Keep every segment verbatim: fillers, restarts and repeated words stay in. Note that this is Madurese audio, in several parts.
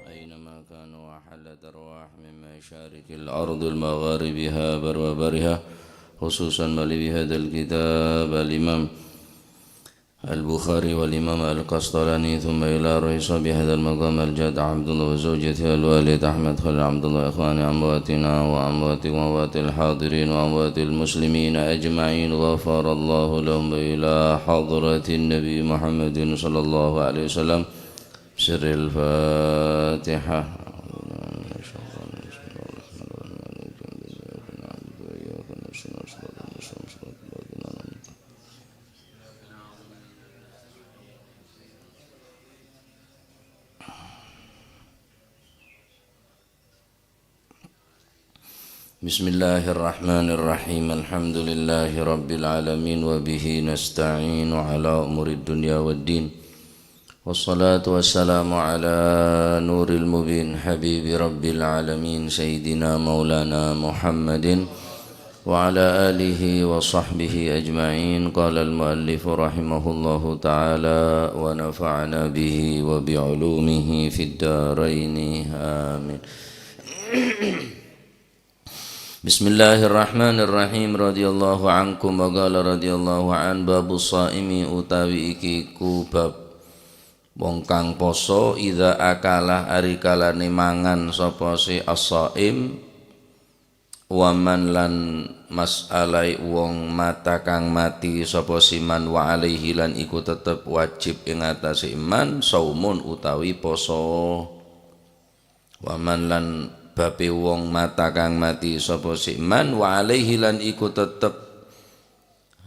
أينما كانوا وحلت أرواح من مشارق الأرض المغاربها بروبرها، خصوصا مؤلف هذا الكتاب الإمام البخاري والإمام القسطلاني، ثم إلى روح صاحب هذا المقام الجد عبد الله وزوجته الوالد أحمد خليل عبد الله، إخواني أمواتنا وأمواتكم وأموات الحاضرين وأموات المسلمين أجمعين، غفر الله لهم، إلى حضرة النبي محمد صلى الله عليه وسلم. سر الفاتحة. بسم الله الرحمن الرحيم. الحمد لله رب العالمين، وبه نستعين على أمور الدنيا والدين. والصلاة والسلام على نور المبين، حبيب رب العالمين، سيدنا مولانا محمد وعلى آله وصحبه أجمعين. قال المؤلف رحمه الله تعالى، ونفعنا به وبعلومه في الدارين، آمين. Bismillahirrahmanirrahim. Radhiyallahu ankum wa qala radhiyallahu an. Babus shaimi, utawi iki ku bab wong kang poso, idza akala, ari kalane mangan sapa si as-shaim, wa man, lan mas'alai wong mata kang mati sapa si man, wa alaihi, lan iku tetep wajib ing atase man, saumun, utawi poso. Wa man, lan babe wong mata kang mati sapa si man, wa alaihi, lan iku tetep,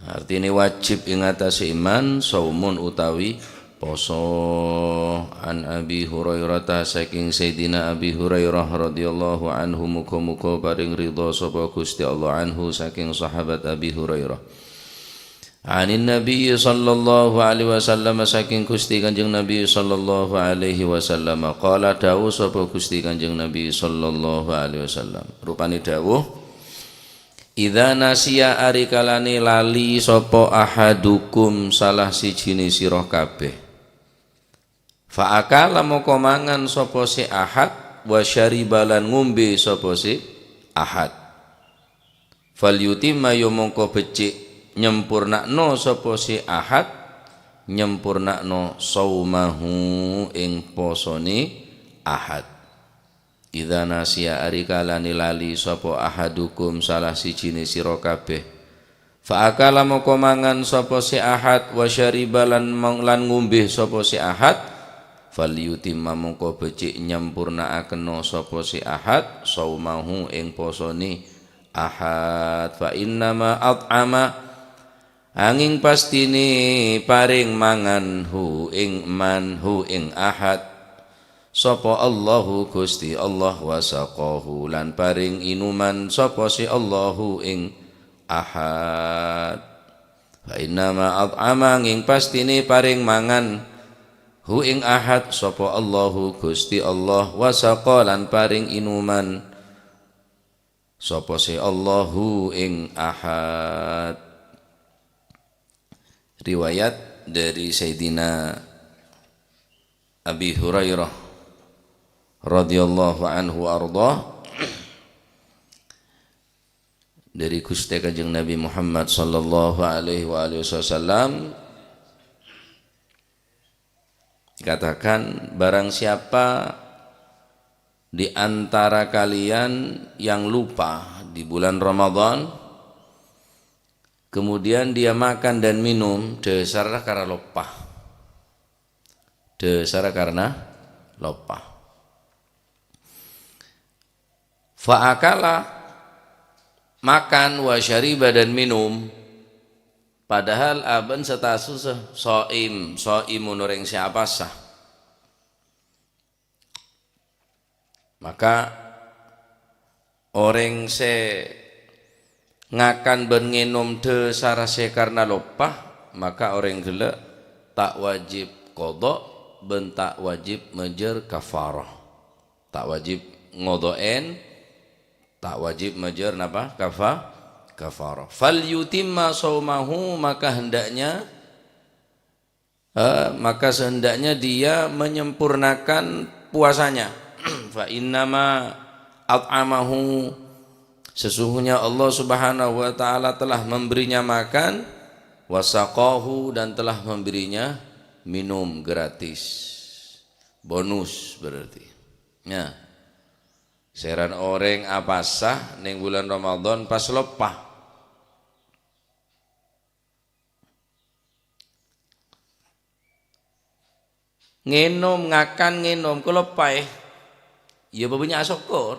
artine wajib ing atase man, saumun, utawi poso. An Abi Hurairah, saking Sayyidina Abi Hurairah radhiyallahu anhu, muga-muga paring ridha sapa Gusti Allah anhu, saking sahabat Abi Hurairah. Anin Nabi sallallahu alaihi wasallam, saking Gusti Kanjeng Nabi sallallahu alaihi wasallam. Qala, dawuh sapa Gusti Kanjeng Nabi sallallahu alaihi wasallam. Rupane dawuh, "Idza nasiya, ari kalane lali sapa ahadukum, salah sijine sira kabeh." Fa akala, moko mangan sapa se ahad, wa syariba, lan ngombe sapa se ahad. Fal yutimma, ya mongko becik nyempurna'no sapa se ahad, nyempurna'no saumahu, ing posone ahad. Idza nasiya, ari kalane lali sapa ahadukum, salah sijine sira kabeh. Fa akala, moko mangan sapa se ahad, wa syariba, lan mong-, lan ngombe sapa se ahad, fal yutimma, mongko becik nyempurna'akenno sapa se ahad, saumahu, ing posone ahad. Fa innama at'ama, anging pastine paring mangan hu ing man, hu ing ahad, sapa Allahu, Gusti Allah, wa saqahu, lan paring inuman sapa se Allahu ing ahad. Fa innama at'ama, anging pastine paring mangan hu ing ahad sapa Allahu, Gusti Allah, wa saqa, lan paring inuman sapa se Allahu ing ahad. Riwayat dari Sayyidina Abi Hurairah radhiyallahu anhu arda, dari Gusti Kanjeng Nabi Muhammad sallallahu alaihi wa alihi wasallam, katakan, barang siapa di antara kalian yang lupa di bulan Ramadan, kemudian dia makan dan minum, dasarra karena loppa. Dasarra karena loppa. Fa akala, makan, wa syariba, dan minum, padahal aba'na statusnya shaim, shaimun, oreng se apasa. Maka oreng se ngakan ban ngenom dasarra se karena loppa, maka oreng gella' ta' wajib qadha ban ta' wajib majâr kafarah. Ta' wajib ngodho'en, ta' wajib majâr napa? Kafa-, kafarah. "Fal yutimma shaumahu," maka hendaknya Eh, maka sehendaknya dia menyempurnakan puasanya. Fa innama at'amahu, sesungguhnya Allah Subhanahu wa Ta'ala telah memberinya makan, wasaqahu, dan telah memberinya minum gratis. Bonus berarti. Ya. Sèran orèng apasa neng bulan Ramadan pas loppa. Ngènom, ngakan, ngènom, kaloppaè. Iyâ bâbânnya' asokkor.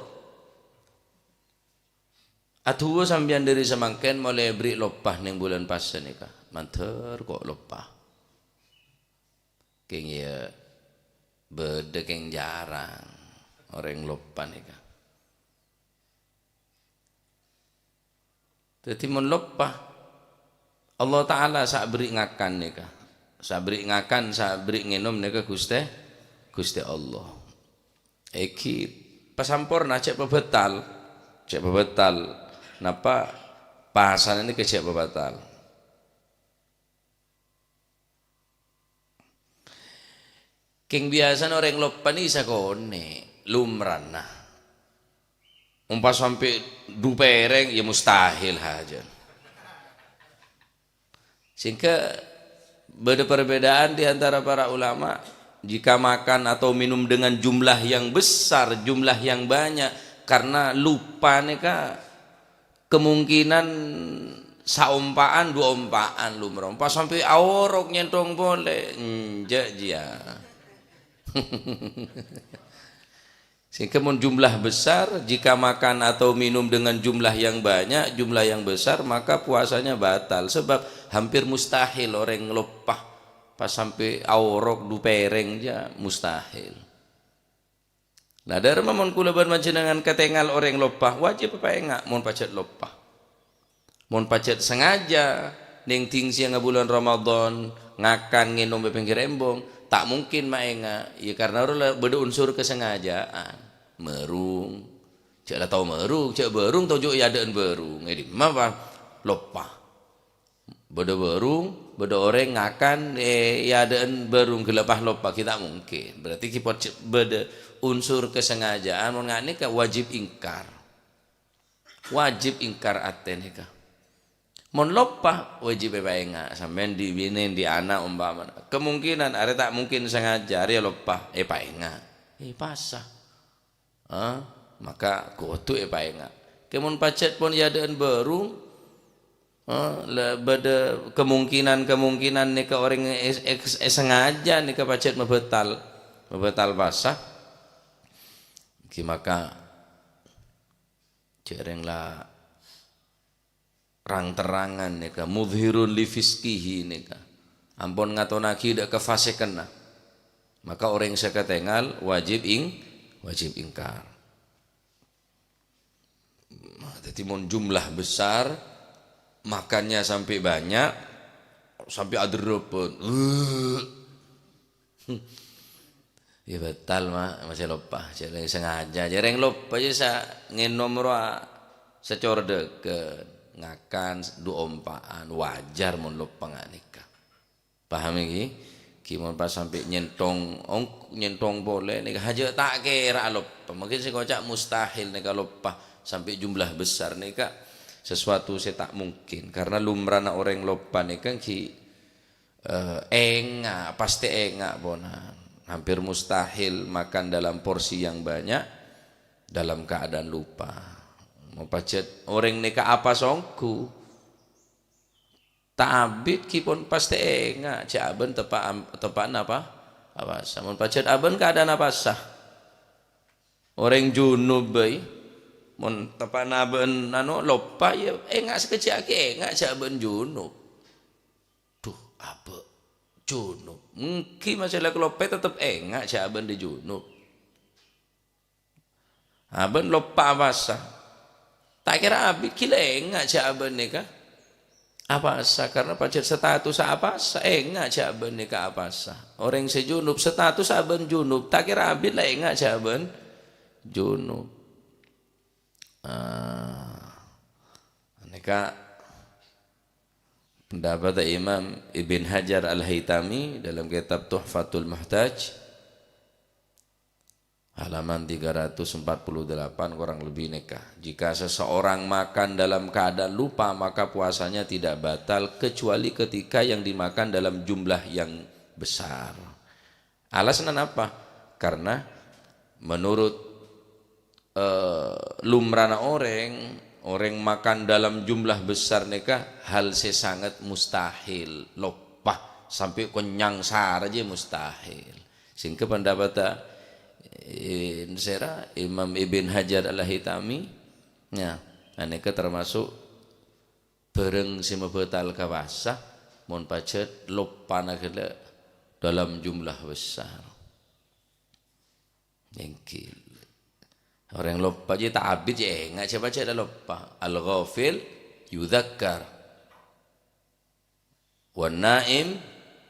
Adu'a sampèyan dhâri samangkèn molaè èberri' loppa neng bulan pasa nèka. Mandhâr ko' loppa. Kèng iyâ bâdâ kèng jhârâng orèng loppa nèka. Dhâddhi mon loppa, Allah Ta'ala sè aberri' ngakan nèka. Sè aberri' ngakan, sè aberri' ngènom nèka Ghustè, Ghustè Allah. Èngghi pasamporna cè' pabhâtal, cè' pabhâtal. Napa pasana nèka cè' pabhâtal. Kèng biyasana orèng loppa nè sakonè', lumrana. Mon pas sampè' du pèrèng, iyâ mustahil hajât. Sehingga bâdâ perbedaan di antara para ulama, jika makan atau minum dengan jumlah yang besar, jumlah yang banyak, karena loppa nèka kemungkinan saompa'an, du ompa'an lumrana. Pas sampè' aorok nyènthong polè, enjâ' jiyâ. Sehingga mon jumlah besar, jika makan atau minum dengan jumlah yang banyak, jumlah yang besar, maka puasanya batal. Sebab hampir mustahil orèng loppa pas sampè' aorok du pèrèng jiyâ, mustahil. Nah, dhâremma mon kaulâ bân panjhennengngan katèngal orèng loppa, wajib èpaènga' mon pajhât loppa. Mon pajhât sengaja neng ding-sèyang bulân Ramadan, ngakan ngènom è pèngghir embong, ta' mungkin maènga', ya karna rowa la bâdâ unsur kasengajaan. Mèrung, jhâ' la tao mèrung, jhâ' bârung toju' èadâ'ân bârung, è dimma pas loppa. Bâdâ bârung, bâdâ orèng ngakan, è, èadâ'ân bârung ghellâ' pas loppa, ghi' ta' mungkin. Berarti ghi' pojhâ-, bâdâ unsur kasengajaan, mon nga' nèka wajib ingkar. Wajib ingkar atè nèka. Mon loppa, wajib èpaènga'. Sampèyan di binè, di ana' ompamana. Kemungkinan arè ta' mungkin sengaja, arè loppa, èpaènga'. Èpasa. Ah, maka kodhu èpaènga'. Kè mon pajhât pon èadâ'ân bârung, ah, la bâdâ kemungkinan-kemungkinan nèka orèng è-, è-, èsengaja nèka pajhât mabhâtal, mabhâtal pasa. Ghi maka jhâreng la rang-terrangan nèka, mudhhirun li fisqihi nèka. Ampon ngatonnaghi dâ' kafasèkânna. Maka orèng sè katèngal wajib ing-, wajib ingkar. Nah, dhâddhi mon jumlah besar, makannya sampai banyak, sampai aderrepet. Iyâ, bhâtal, Ma'. Masè loppa. Jhâreng sengaja. Jhâreng loppa jiyâ sa-, ngènom rowa sacora dhâgghâ'. Ngakan du ompa'an. Wajar mon loppa nga' nèka. Paham, ghi? Ghi mon pas sampè' nyènthong ong-, nyènthong polè nèka hajâ' ta' kèra loppa. Mungkin sè ngoca' mustahil nèka loppa sampè' jumlah besar nèka sesuatu sè ta' mungkin. Karna lumrana orèng loppa nèka ghi eh, enga', pastè enga' ponan. Hampir mustahil makan dalam porsi yang banyak dalam keadaan lupa. Mon pajhât orèng nèka apasa ongghu, ta' abit ghi pon pastè enga', jhâ' abâ'na teppa', teppa'na apa? Apasa. Mon pajhât abâ'na keadaan apasa. Orèng junub bhâi, mon teppa'na abâ'na anu, loppa, iyâ enga' sakejjhâ' aghi enga', jhâ' abâ'na junub. Duh, abâ' junub. Èngghi masalah kaloppaè tettep enga' jhâ' abâ'na junub. Abâ'na loppa apasa. Ta' kèra abit ghi la enga' jhâ' abâ'na nèka apasa, karna pajhât status apasa, enga' jhâ' abâ'na nèka apasa. Orèng sè junub, status abâ'na junub, ta' kèra abit la enga' jhâ' abâ'na junub. Ah, nèka Pendapat Imam Ibn Hajar Al-Haytami dalam kitab Tuhfatul Muhtaj, halaman tiga ratus empat puluh delapan, kurang lebih neka. Jika seseorang makan dalam keadaan lupa, maka puasanya tidak batal kecuali ketika yang dimakan dalam jumlah yang besar. Alasanna napa? Karena menurut, eh, lumrana orèng, orèng makan dalam jumlah besar nèka hal sè sanget mustahil, loppa sampè' konyang sara jiyâ mustahil. Sehingga pendapat, eh, sèra Imam Ibn Hajar Al-Haytami, ya, anèka termasuk bârâng sè mabatal ka pasa, mon pajhât loppana ghellâ' dalam jumlah besar. Èngghi. Orèng loppa jiyâ ta' abit jiyâ ènga' jiyâ pajhât la loppa. Al-ghafil yudzakkar. Wan naim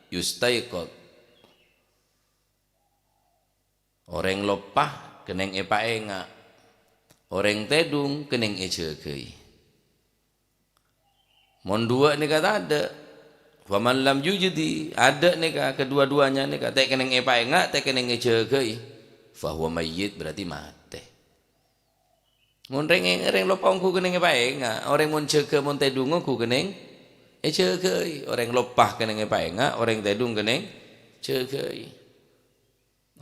yustaiqadz. Orèng loppa kennèng èpaènga'. Orèng tèdung kennèng èjâgâi. Mon duwâ' nèka tadâ', faman lam yujdi, adâ' nèka, kedua-duanya nèka, ta' kennèng èpaènga', ta' kennèng èjâgâi, fahuwa mayyit, berarti matè. Mon rèng, rèng loppa ongghu kennèng èpaènga', orèng mon jâgâ, mon tèdung ongghu kennèng èjâgâi. Orèng loppa kennèng èpaènga', orèng tèdung kennèng jâgâi.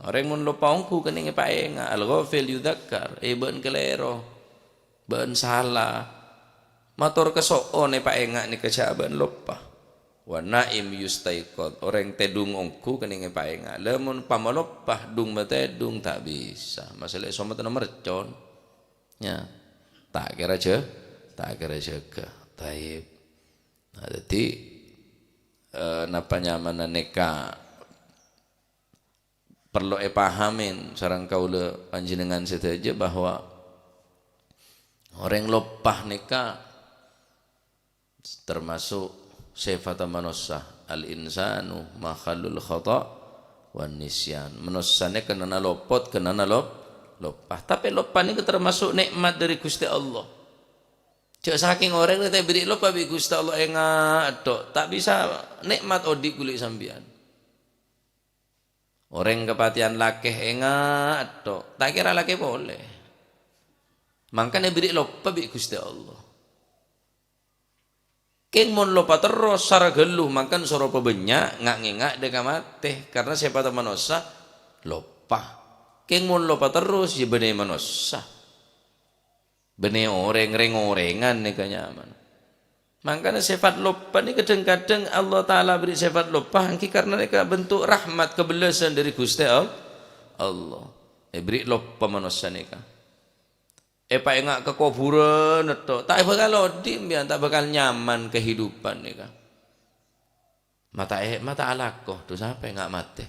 Orèng mon loppa ongghu kennèng èpaènga', al-ghafil yudzakkar, è bâ'na kalèro, bâ'na sala. Mator kaso'on èpaènga' nèka jhâ' bâ'na loppa. Wan naim yustaiqadz, orèng tèdung ongghu kennèng èpaènga'. Lha mon pamaloppa, dung matèdung, ta' bisa. Masalah somat nomer con. Ya. Ta' kèra jâ-, ta' kèra jâgâ. Taib. Nah, dhâddhi, eh, napa nyamana nèka parlo èpahamin sareng kaulâ panjhennengngan sadhâjâ bahwa orèng loppa nèka termasuk sèfatta manossa, al-insanu makhallul khata' wan nisyan. Manossa nèka kennengnganna lopot, kennengnganna lop-, loppa. Tapè loppa nèka termasuk nè'mat dhâri Ghustè Allah. Jhâ' sakèng orèng ta' èberri' loppa bi' Ghustè Allah, ènga' tok. Ta' bisa nè'mat odi' ghuli sampèyan. Orèng kapatèyan lakè ènga' tok, ta' kèra lakè polè. Mangkana èberri' loppa bi' Ghustè Allah. Kèng mon loppa terros, sara ghâllu, mangkana soro pabânnya' nga'-ngènga' dâ' ka matè, karna sèfatta manossa loppa. Kèng mon loppa terros, ya bânnè manossa. Bânnè orèng, rèng-orèngan nèka nyamana. Mangkana sèfat loppa nèka dhâng-kadhâng Allah Ta'ala berri' sèfat loppa, èngghi karna nèka bentuk rahmat kabellâsân dhâri Ghustè All-, Allah. Èberri' loppa manossa nèka. Èpaènga' ka kobhurân tok, ta' bhâkal odi' sampèyan, ta' bhâkal nyaman kahidupan nèka. Mata è-, mata alako, dhu sapa ènga' matè?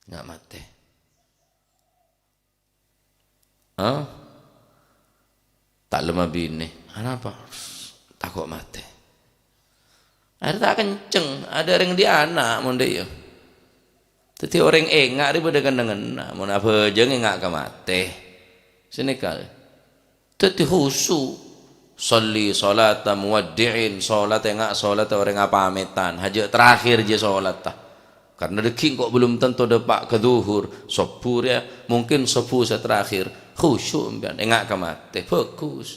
Ènga' matè. Hah? Ta' lem abinè. Anapa? Tako' matè. Arè ta' kenceng, adâ' rèng andi' ana' mon dâ' iyâ. Dhâddhi orèng ènga' rè bâdâ kennengnganna, mon abhâjâng ènga' ka matè. Sanèka. Dhâddhi khusu'. Shalli shalata muwaddi'in, shalat ènga' shalat orèng apamètan, hajâ' terakhir jiyâ shalatta. Karna dâgghi' engko' belum tanto dâpa' ka dhuhur, sobbhu rèya mungkin sobbhu sè terakhir, khusu' sampèyan, ènga' ka matè, bhâghus.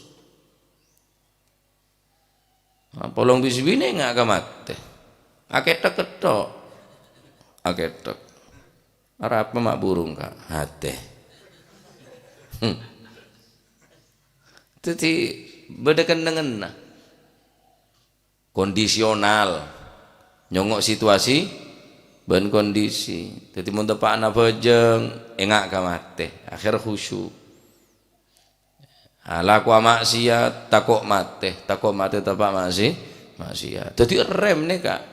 Nah, polong bi' sè binè' ènga' ka matè. Akèthèk ketthok. Akèthèk. Arapa ma' burung, Ka'? Atè. Hmm. Dhâddhi, bâdâ kennengnganna. Kondisional. Nyongngo' situasi bân kondisi. Dhâddhi, mon teppa'na abhâjâng, ènga' ka matè. Akhèr khusu'. Alakowa ma'siyat, tako' matè. Tako' matè teppa' ma'si-, ma'siyat. Dhâddhi, rem nèka.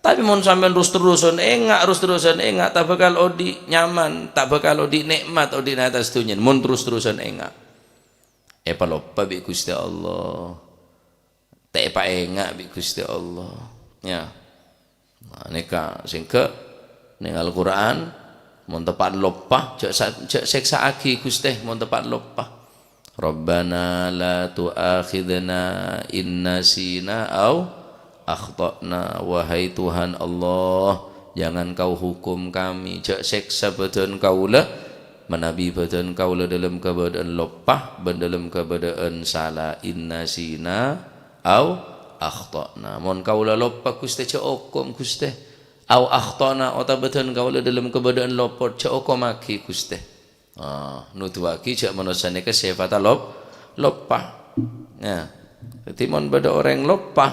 Tapè mon sampèyan terus-terusan ènga', terus-terusan ènga', ta' bhâkal odi' nyaman, ta' bhâkal odi' nè'mat, odi' è attas dhunnya, mon terus-terusan ènga'. Èpaloppa bi' Ghustè Allah. Ta' èpaènga' bi' Ghustè Allah. Ya. Nah, nèka sèngghâ neng Al-Qur'an, mon teppa'na loppa, jhâ' sa-, jhâ' sèksa'aghi Ghustè, mon teppa'na loppa. Rabbana la tu'akhidna in nasina au akhta'na, wahai Tuhan Allah, jangan Kau hukum kami, jhâ' sèksa bhâdhân kaulâ, manabi bhâdhân kaulâ dâlem kabâdâ'ân loppa bân dâlem kabâdâ'ân sala, in nasina au akhta'na. Mon kaulâ loppa, Ghustè, jhâ' okom, Ghustè. Au akhta'na, otabâ bhâdhân kaulâ dâlem kabâdâ'ân lopot, jhâ' okomaghi, Ghustè. Ah, noduwâghi jhâ' manossa nèka sèpatta lop-, loppa. Nah, dhâddhi mon bâdâ orèng loppa,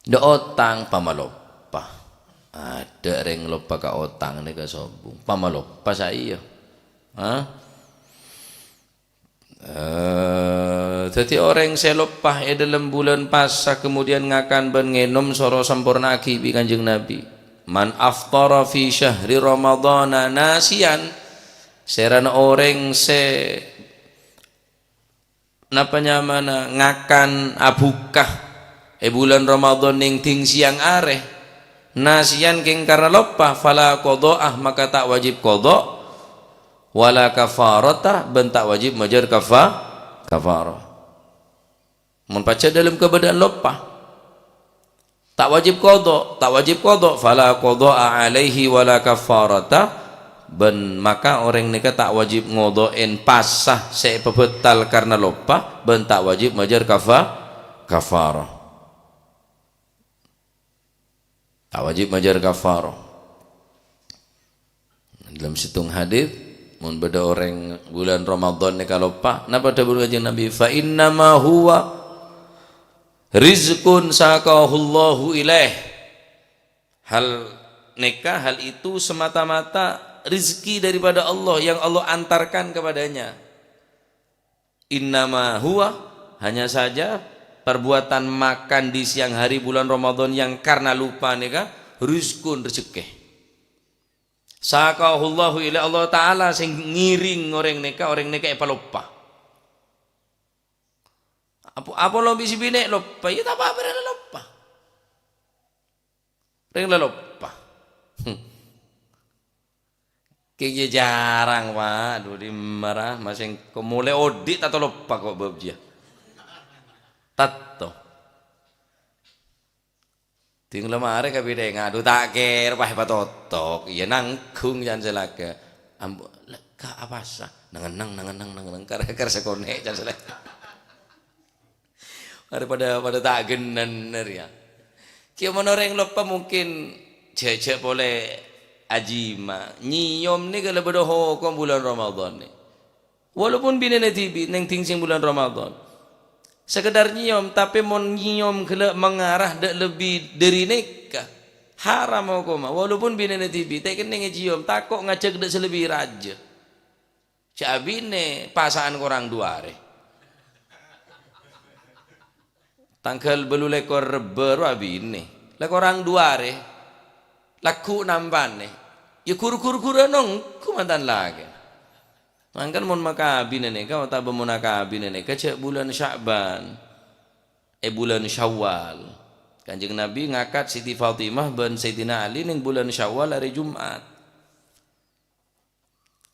dâ' otang, pamaloppa. Adâ' rèng loppa ka otang nèka sobung, pamaloppa saèya. Hah? Eh, dhâddhi orèng sè loppa è dâlem bulân pasa, kemudian ngakan bân ngènom, soro samporna'aghi bi' Kanjeng Nabi. "Man aftara fi syahri Ramadhana nasiyan," sèrana orèng sè, napa nyamana, ngakan abhuka è bulân Ramadhan nèng dhing sèyang arè, nasiyan kèng karna loppa, fala qadha'ah, maka ta' wajib qadha, wala kafarata, bân ta' wajib majâr kafa-, kafarah. Mon pajhât dâlem kabâdâ'ân loppa, ta' wajib qadha, ta' wajib qadha, fala qadha'a alaihi wala kafarata, bân maka orèng nèka ta' wajib ngodho'è pasa sè èpabhâtal karna loppa, bân ta' wajib majâr kafa-, kafarah. Ta' wajib majâr kafarah. Dalam sèttong hadits, mon bâdâ orèng bulân Ramadhan nèka loppa, napa dhâbuna Kanjeng Nabi? "Fa innama huwa rizqun saqahullahu ilaih." Hal nèka, hal itu semata-mata rezeki daripada Allah yang Allah antarkan kepadanya. "Innama huwa," hanya saja perbuatan makan di siang hari bulan Ramadan yang karena lupa nèka, rizqun, rejekkè. Saqahullahu ila, Allah Ta'ala sing ngiring orèng nèka, orèng nèka èpaloppa. Apo, apo lo bi' si binè' loppa, ya ta' apa-apa, rèng la loppa. Rèng la loppa. Kèya jarang, Pak. Dhu dimma ra, masèng ko' molè odi' tanto loppa ko' bab jiyâ. Tanto. Ding la marè ka bidhèngnga, dhu ta' kèra, pas èpatotok. Iyâ nangghung can sè lakè. Ambu, lega apasa? Nangenneng, nangenneng, nangenneng, kar-, kar sakonè' can sè lakè. Arè padâ, padâ ta' gennenna rèya. Kèya mon orèng loppa mungkin jhâ'-jhâ' polè ajima. Nyèyom nèka la bâdâ hokom bulân Ramadan nè. Walaupun binèna dhibi' nèng dhingsing bulân Ramadan. Sekedar nyèyom, tapè mon nyèyom ghellâ' mangarah dâ' lebbi dâri nèka, haram hokomma. Walaupun binèna dhibi' ta' kennèng ècèyom, tako' ngajhâk dâ' sè lebbi rajâ. Jhâ' abinè pasa'an korang du arè. Tangghâl bâllu lèkor Rebbâ rowa abinè. La korang du arè. Lagghu' nampanè. Yâ ghur-ghur ghurâna ongghu mantan lakè. Mangkana mon makabinna nèka otabâ mon akabinna nèka jhâ' bulân Sya'ban. È bulân Syawal. Kanjeng Nabi ngakat Siti Fatimah bân Sayyidina Ali nèng bulân Syawal arè Jum'at.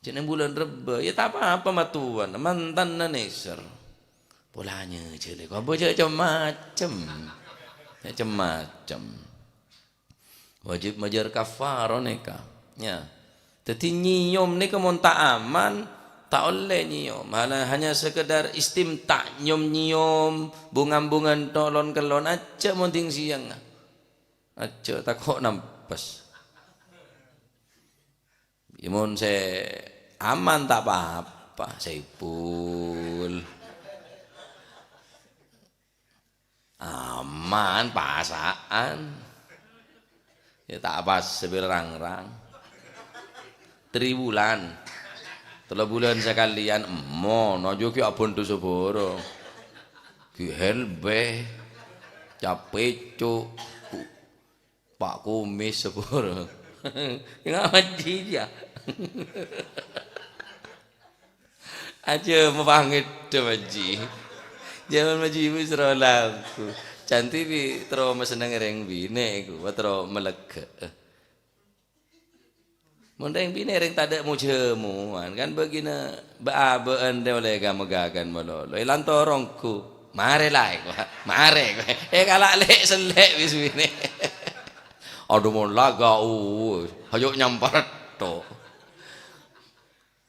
Jhâ' nèng bulân Rebbâ, yâ ta' apa-apa matowana, mantanna nèser. Polana jhâ' lè, kobâ jhâ' cem-macem. Jhâ' cem-macem. Wajib majâr kafarah nèka. Yâ. Dhâddhi nyèyom nèka mon ta' aman, ta' ollè nyèyom. Hanya, hanya sekedar istimta', nyèyom-nyèyom, bung-ambungan, tolon-kellon, ajhâ' mon dhingsiyang. Ajhâ' tako' nampes. Yâ, mon sè aman ta' pa-apa, Saipul. Aman, pasa'an. Yâ, ta' pas sabâ' rang-rang. Triwulan. Tello bulân sakalèyan, emmo, nojo ki' abhânto sabârâng. Ki' helbè, capèco'. Pa' Kumis sabârâng. Ngaji ya. Ajhâ' mapangèt, Haji. Jhâman Haji wis ro lagu. Cantik bi' terro masenneng rèng binè' iku, terro malega. Mon rèng binè' rèng tadâ' mo-jhâmowan, kan bâgina bâ'-abâ'ân rè ollè ga-, magâgân malolo. Èlantoronggu. "Marè la, èko, marè." Èkala' lè'-sellè' bi' suwina. Adhu mon laga, u, ayo nyampar to.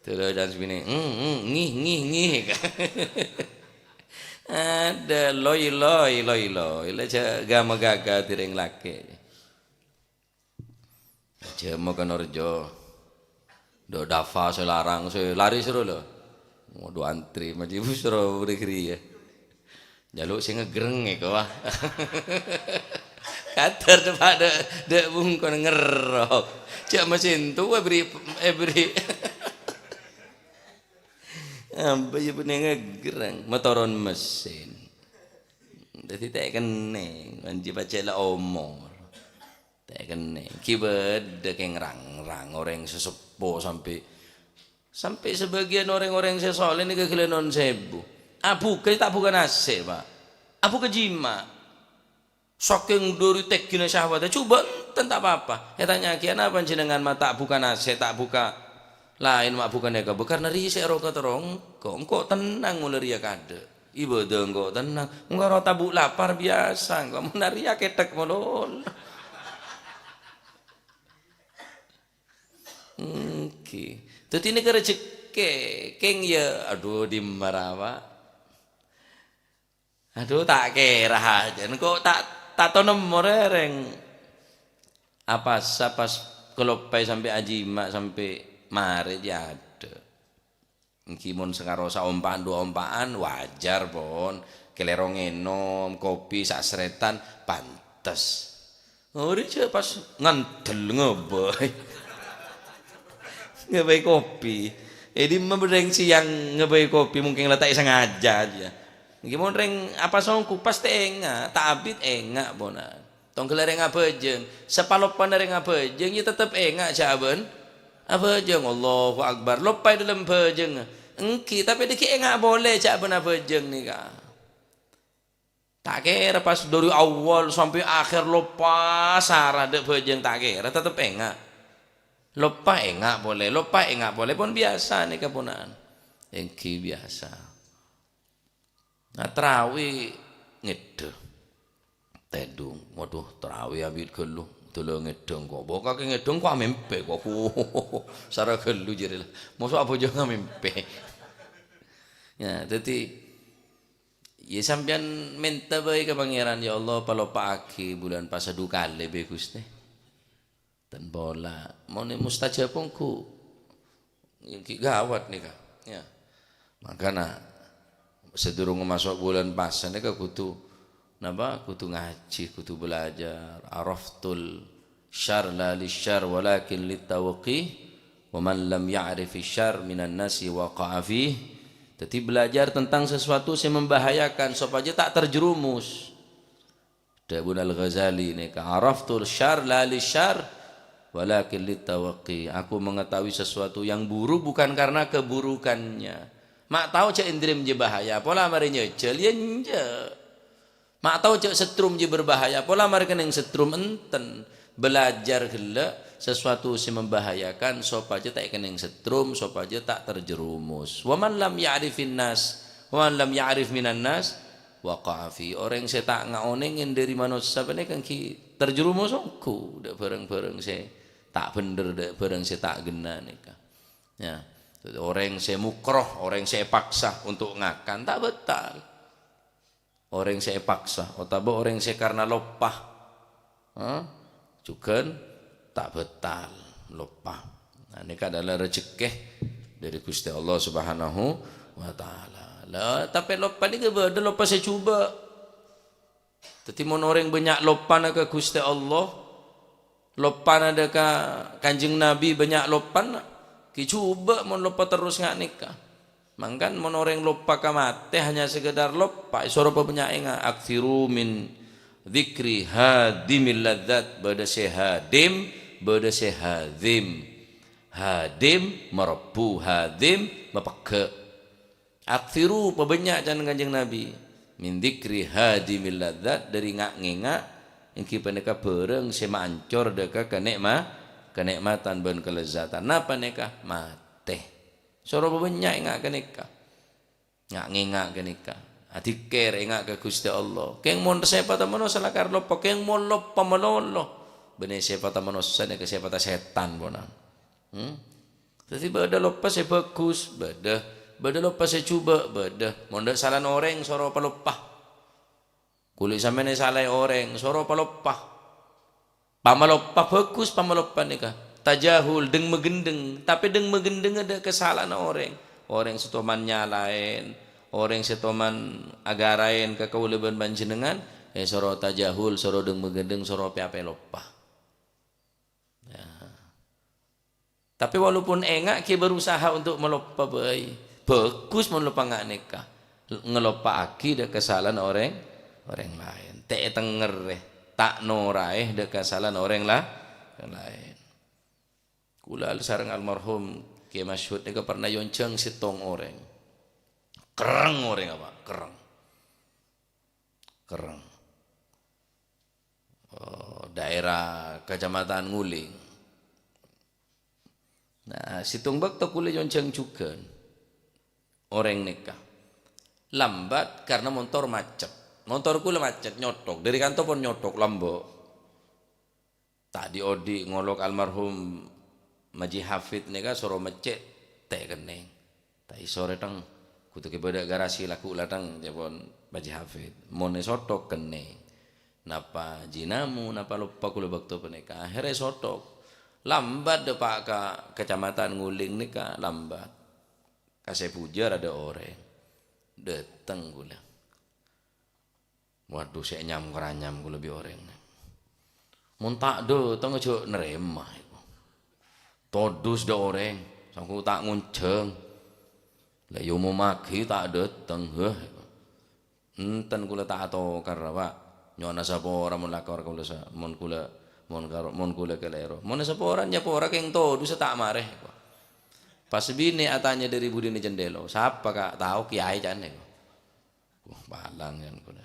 Terus dan suwina, "Hmm, hmm, ngih, ngih, ngih." Adâ, loi, loi, loi, loi. La jhâ' gama gaga dhi rèng lakè'. Jhâmo ka Norjo. Dâ' Dava sè larang, sè larè sèro lho. Waduh, antri, majibus sèro buri-gri ya. Jaluk sè ngegreng èko, wah. Kadhâr dâpa' dâ', dâ' bungkona ngerrok. Jhâ' mesin tuwa èbri, èbri. Ambu ya punya ngegreng, motoron mesin. Dâddhi ta' kennèng, manjhi pajhât la omor. Ta' kennèng. Ghi' bâdâ kèng rang-rang orèng sè seppo sampè', sampè' sabâgiyân orèng-orèng sè soleh nèka ghellâ' non sèbu. Abhuka ta' bhuka nasè', Pak. Abhuka jima'. Sakèng dhâri tènggina syahwat, jhubâ' enten ta' pa-apa. Ètanya'aghi, "Anapa panjhennengngan ma' ta' bhuka nasè', ta' bhuka laèn, ma' bhuka nèka?" "Bâ, karna rèya sè ro-, katerro engko'. Engko' tennang molaè rèya kadâ'." Ibâdâ engko' tennang. Engko' ro tabu' lapar biyasa, engko' mon arèya kèthèk malolo. Èngghi. Dâddhi nèka rejhekkè, kèng ya, adhu, dimma ra, Pak. Adhu, ta' kèra hajân. Engko' ta', ta' tonemmo rèrèng. Apasa pas kaloppaè sampè' ajima' sampè' marè jâ' adâ'. Èngghi mon sakaro saompa'an duwâ ompa'an, wajar, pon. Kalèro ngènom kopi sa' sarètan, pantes. Orèng jâ' pas ngandel ngabâi. Ngabâi kopi. È dimma bâdâ rèng sèyang ngabâi kopi, mungkin la ta' èsangaja jâ. Èngghi mon rèng apasonggu, pastè enga', ta' abit enga', ponan. Tongghâlla rèng abhâjâng, sapaloppana rèng abhâjâng, ya tettep enga' jâ' bân abhâjâng. Allahu Akbar, loppa è dâlem bhâjângnga. Èngghi, tapè dhâggi' enga' polè jâ' bân abhâjâng nèka. Ta' kèra pas dâri awwal sampè' akhèr loppa sara dâ' bhâjâng, ta' kèra, tettep enga'. Loppa enga' polè, loppa enga' polè, pon biyasa nèka pona'an. Èngghi biyasa. Nah, tarawih ngèdhâ. Tèdung, "Waduh, tarawih abit ghâllu, dâlâ ngèdhâ engko'." Bâ, kakè ngèdhâ engko' amèmpè, kok. Sara ghâllu jârèya la. Mosok abhâjâng amèmpè. Ya, dâddhi, ya, sampèyan mènta bhâi ka Pangèran, "Ya Allah, paloppa'aghi bulân pasa du kalè, bhâi, Ghustè." Ten pola, mon mustajab ongghu, ghi' ghâwât nèka. Ya. Mangkana, sadurungnga maso' bulân pasa nèka kodhu, napa? Kodhu ngajhi, kodhu belajar. Araftul syarr la lisyarr walakin littawaqi, wa man lam ya'rifi syarr minan nasi waqa'a fih. Dâddhi, belajar tentang sesuatu sè membahayakan sopajâ ta' terjerumus. Dhâbuna Al-Ghazali nèka, "Araftul syarr la lisyarr, walakin littawaqi." Aku mengetahui sesuatu yang buruk bukan karena keburukannya. Ma' tao jâ' èndrèm jâ' bahaya, pola marè nyajhâl, ya enjâ'. Ma' tao jâ' setrum jâ' berbahaya, pola marè kennèng setrum, enten. Belajar ghellâ' sesuatu sè membahayakan, sopajâ ta' èkennèng setrum, sopajâ ta' terjerumus. "Wa man lam ya'rifin nas, wa man lam ya'rif minan nas, waqa'a fi." Orèng sè ta' ngaonèngè dâri manossa panèka èngghi terjerumus ongghu dâ' bhârâng-bhârâng sè ta' bhendher, dâ' bhârâng sè ta' ghenna nèka. Ya, orèng sè mukroh, orèng sè èpaksa untuk ngakan, ta' bhâtal. Orèng sè èpaksa, otabâ orèng sè karna loppa, ha? Jhughân ta' bhâtal loppa. Nah, nèka adalah rejhekkè dâri Ghustè Allah Subhanahu wa Ta'ala. La, tapè loppa nèka bâdâ loppa sè jhubâ'. Dâddhi, mon orèng bânnya' loppana ka Ghustè Allah, loppana dâ' ka Kanjeng Nabi bânnya' loppana, ghi' jhubâ' mon loppa terros nga' nèka. Mangkana mon orèng loppa ka matè hanya sekedar loppa, èsoro pabânnya' enga', "Aktsiru min dzikri hadimil ladzat." Bâdâ sè hadim, bâdâ sè hadim. Hadim, marebbhu, hadim, mapegghâ'. "Aktsiru," pabânnya', can Kanjeng Nabi, "min dzikri hadimil ladzat," dâri nga'-ngènga', èngghi panèka bhârâng sè maancor dâ' ka kanè'ma-, kanè'matan bân kalezzatan. Napa nèka? Matè. Soro pabânnya' enga' ghânèka. Nga'-ngènga' ghânèka. Adzikir, enga' ka Ghustè Allah. Kèng mon sèpatta manossa lakar loppa, kèng mon loppa malolo. Bânnè sèpatta manossa nèka sèpatta sètan, ponan. Hmm? Dhâddhi bâdâ loppa sè bhâghus, bâdâ. Bâdâ loppa sè jhubâ', bâdâ. Mon dâ' salana orèng, soro paloppa. Kulâ sampèyan èsalaè orèng, soro paloppa. Pamaloppa bhâghus, pamaloppa nèka. Tajahul, deng-magendeng. Tapè deng-magendeng dâ' kasala'anna orèng. Orèng sè toman nyalaè, orèng sè toman aghârâè ka kaulâ bân panjhennengngan, eh, soro tajahul, soro deng-magendeng, soro pè-apè loppa. Ya. Tapè walaupun enga' ghi' berusaha untuk maloppa bhâi. Bhâghus mon loppa nga' nèka. Ngeloppa'aghi dâ' kasala'anna orèng, orèng laèn. Ta' ètengngèrè, ta' noraè dâ' kasala'anna orèng la-, orèng laèn. Kulâ al-, sareng almarhum Kè Masyhud nèka pernah èonjhâng sèttong orèng. Kerrèng orèng apa? Kerrèng. Kerrèng. Oh, daerah Kecamatan Nguling. Nah, sèttong bâkto kulâ èonjhâng jhughân orèng nèka. Lambat karena montor macet. Montor kulâ macet, nyothok. Dâri kanto pon nyothok, lambâ'. Ta' dhi'-odhi' ngolok almarhum Maji Hafid nèka soro meccè' ta' èkennèng. Ta' èso rè, Teng. Kodhu ghi' bâdâ garasi lagghu' la, Teng, jâ' pon Maji Hafid. Mon èsothok kennèng. Napa jinamu, napa loppa kulâ bâkto panèka. Akhèrra èsothok. Lambat dâpa' ka Kecamatan Nguling nèka, lambat. Ka sè bujâr adâ' orèng. Dâteng kulâ. Waduh, sè nyam-karanyam kulâ bi' orèng. Mon ta' dâteng jhâ' narèma, èko. Todus dâ' orèng, sangko' ta' ngonjhâng. La èomommaghi ta' dâteng, heh. Enten kulâ ta' atokar, Pak. Nyo'ona sapora mon lakar kulâ sa-, mon kulâ, mon karo, mon kulâ kalèro. Mon sapora nyapora kèng todus ta' marè, èko. Pas binè' atanya dâri budina jendhela, "Sapa, Ka'?" "Tao, kèyaè," ca'na, èko. Wah, palang, yan, kulâ.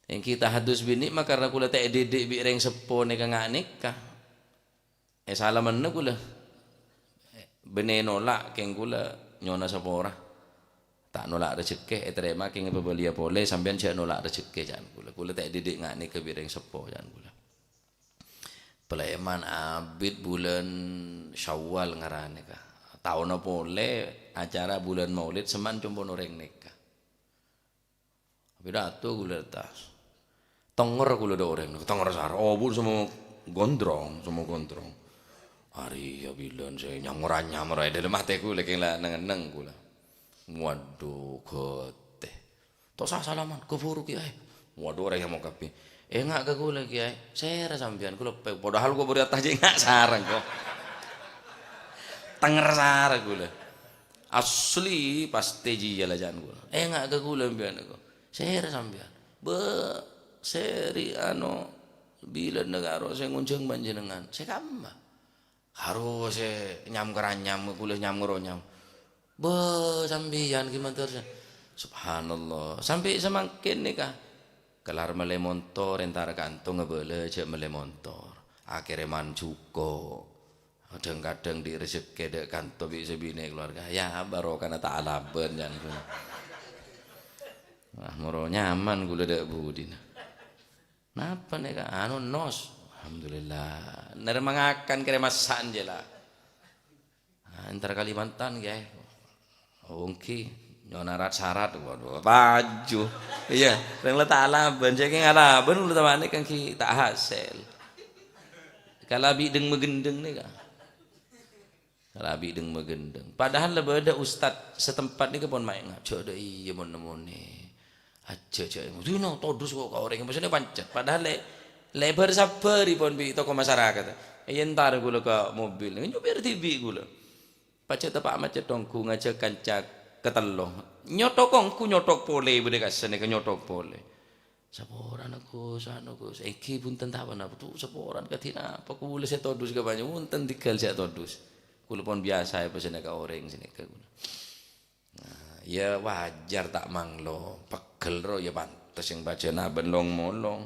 Èngghi tahadus binè' ma' karna kulâ ta' èdidik bi' rèng seppo nèka nga' nèka. È, salamanna kulâ. Bânnè nola' kèng kulâ nyo'ona sapora. Ta' nola' rejhekkè, ètarèma kèng èpabâliyâ polè, sampèyan jhâ' nola' rejhekkè, ca'na kulâ. Kulâ ta' èdidik nga' nèka bi' rèng seppo, ca'na kulâ. Palèman abit bulân Syawal ngaranè, Ka'. Taonna polè acara bulân Maulid sèman compo'na orèng nèka. Pidato kulâ attas. Tengnger kulâ dâ' orèng, tengnger sar-, oh, bu, semua gondrong, semua gondrong. Arèya bilân sè nyamor-nyamor è dâlem atè kulâ, kèng la neng-enneng kulâ. Waduh, ghâtè. "Ta' osa salaman, ghâburu, Kèyaè." Waduh, orèng nyamor kabbhi. "Enga' ka kulâ, Kèyaè. Sèra sampèyan, kulâ pè-," padahal kulâ bâri' attas jhâ' enga' sareng, ko. Tengnger sar kulâ. Asli, pastè jiyâ la jhân kulâ. "Enga' ka kulâ sampèyan, ko. Sèra sampèyan. Bâ, sè ri-, ano, bilâna karo sè ngonjhâng panjhennengngan. Sè kamma?" Karo sè nyam-karanyam, kulâ nyam-ngaronyam. Bâ, sampèyan ghi' mandhâr, sa-, subhanallah. Sampè' samangkèn nèka. Kellar mellè montor, entar kanto ngabâlâ jhâ' mellè montor. Akhèrra man jhuko'. Kadhâng-kadhâng dhi' rejhekkè dâ' kanto bi' sè binè' keluarga. Ya, barokana ta' alabân, yan. Wah, moro nyaman kulâ dâ' budina. Napa nèka? Anu, nos. Alhamdulillah. Narèma ngakan kèrè massa'an jâ la. Ah, entar Kalimantan, Kèyaè. Oh, èngghi. Nyo'ona rat-sarat. Waduh, baju. Iyâ, rèng la ta' alabân. Jhâ' kèng alabân, kulâ tamanè kan ghi' ta' hasèl. Kala bi' deng-magendeng nèka. Rabi deng-magendeng. Padahal la bâdâ ustad setempat nèka pon maènga, "Jhâ' dâ' iyâ mon-, nemmonè. Ajjhâ' jhâ' iyâ." Dina todus ko' ka orèng, maksudnya pancet. Padahal lè', lè' bâr-sabbhâri pon bi' tokoh masyarakat. Iyâ, entar kulâ ka mobil, nyopir dhibi' kulâ. Pajhât teppa' macet ongghu ngajhâk kanca katello. Nyothok ongghu, nyothok polè, bâdâ kassa' nèka nyothok polè. Saporana, Gus, anu, Gus. Èngghi, bhunten, ta' ponapa, Bu, saporana kadhi napa? Kulâ sè todus ka panjhennengngan, bhunten, dhigghâl sè todus. Kulâ pon biyasa èpèssèna ka orèng sanèka kulâ. Nah, ya wajar ta' manglo, pegghel ro ya pantes sè pajhâna bân long-molong.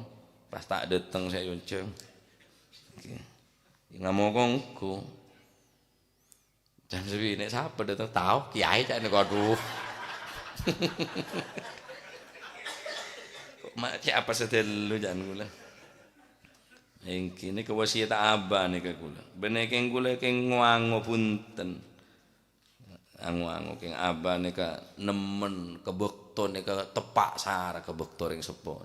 Pas ta' dâteng sè èonjhâng. Oke. Ngamok ongghu. Jam sabinè' sapa dâteng? Tao, kèyaè ca'na, waduh. Kok ma-, cè' apa sadhâllu, ca'na kaulâ. Èngghi, nèka wasiyatta abah nèka kaulâ. Bânnè kèng kaulâ kèng ngowango bhunten. Ango-ango kèng abah nèka nemmen ka bâkto nèka teppa' sara ka bâkto rèng seppo.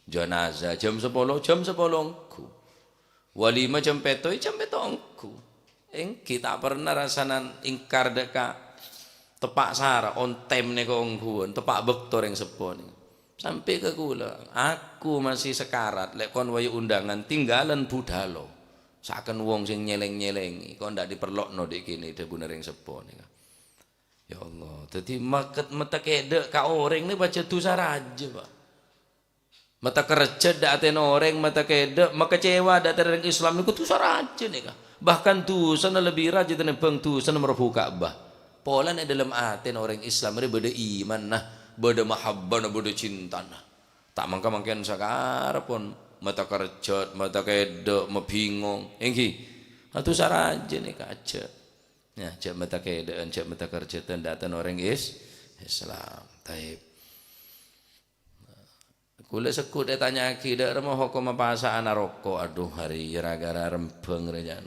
Janazah jam sapolo, jam sapolo ongghu. Walima jam pètto, jam pètto ongghu. Èngghi ta' pernah rasanan ingkar dâ' ka teppa' sara, on time nèka ongghuwân, teppa' bâkto rèng seppo nèka. Sampè' ka kaulâ, aku masih sekarat, lè' kon wayah undangan, tinggalan budhâlo. Saaken wong sè nyèlèng-nyèlèngè, "Kok ndak diperlokno dhi' kènè'," dhâbuna rèng seppo nèka. Ya Allah, dhâddhi maket-, mètèkèdhâ' ka orèng nè pajhât dhusa rajâ, Pak. Mètèkerjhât dâ' atèna orèng, mètèkèdhâ', makecewa dâ' atèna orèng Islam nèko dhusa rajâ nèka. Bahkan dhusana lebbi rajâ tènèmbhâng dhusana marobu Ka'bah. Polana è dâlem atèna orèng Islam rè bâdâ imanna, bâdâ mahabbana, bâdâ cintana. Ta' mangka mangkèn sakarepon, mètèkerjhât, mètèkèdhâ', mabingong. Èngghi, adhusa rajâ nèka ajâ. Ya, jhâ' mètèkèdhâ'ân, jhâ' mètèkerjhâtân dâ' atèna orèng Is-, Islam. Taib. Kaulâ segghut ètanya'aghi, "Dâ' remma hokomma pasa'an aroko'?" Adhu, arèya ra-ghârâ rembhâng rè, jhân.